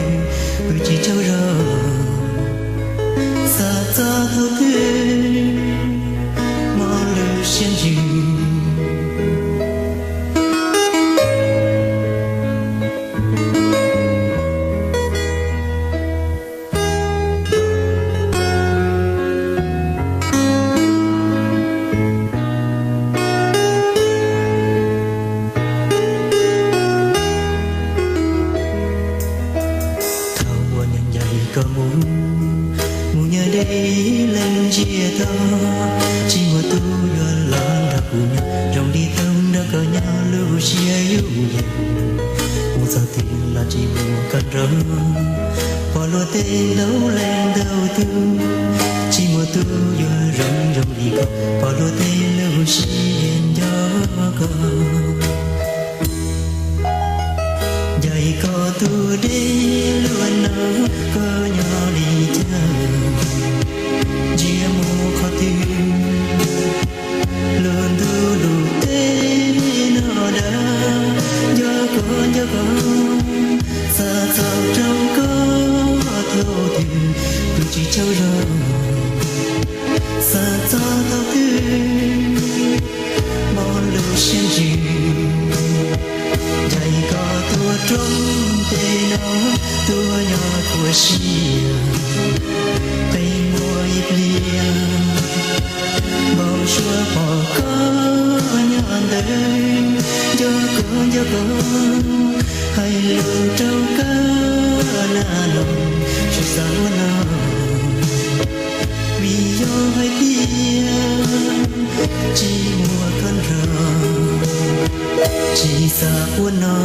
twg, kuv tsis tsaug zog, xav txog thaum twg, mob lub siab ntsws. Thaum uas nyob ncaim koj mus, mus nyob deb leej ntsia tod, tsis muaj tus yuav los nrog kuv nyob zoo li thaum nrog koj nyob lub siab yuj yees. Mus txog twg los tsis muaj koj nrog, pom luag tej ntau leej ntau tus, tsis muaj tus yuav zoo zoo li koj, pom luag tej lub siab nco koj. Ncaim koj tus dej luaj no, koj nyob li cas, ntsia mus qhov twg, lub ntuj lub teb no dag, nco koj nco koj, xav txog rau koj thaum twg, kuv tsis tsaug zog, xav txog thaum twg, mob lub siab ntsws. Ncaim koj tuaj rau tej no, tuaj nyob khuv xim, qee muaj ib pliag, npau suav pom koj nyob ntawd, nco koj nco koj, hais lus rau koj na los, tsis xav ua no, vim yog hais tias tsis muaj koj nrog, tsis xav ua no.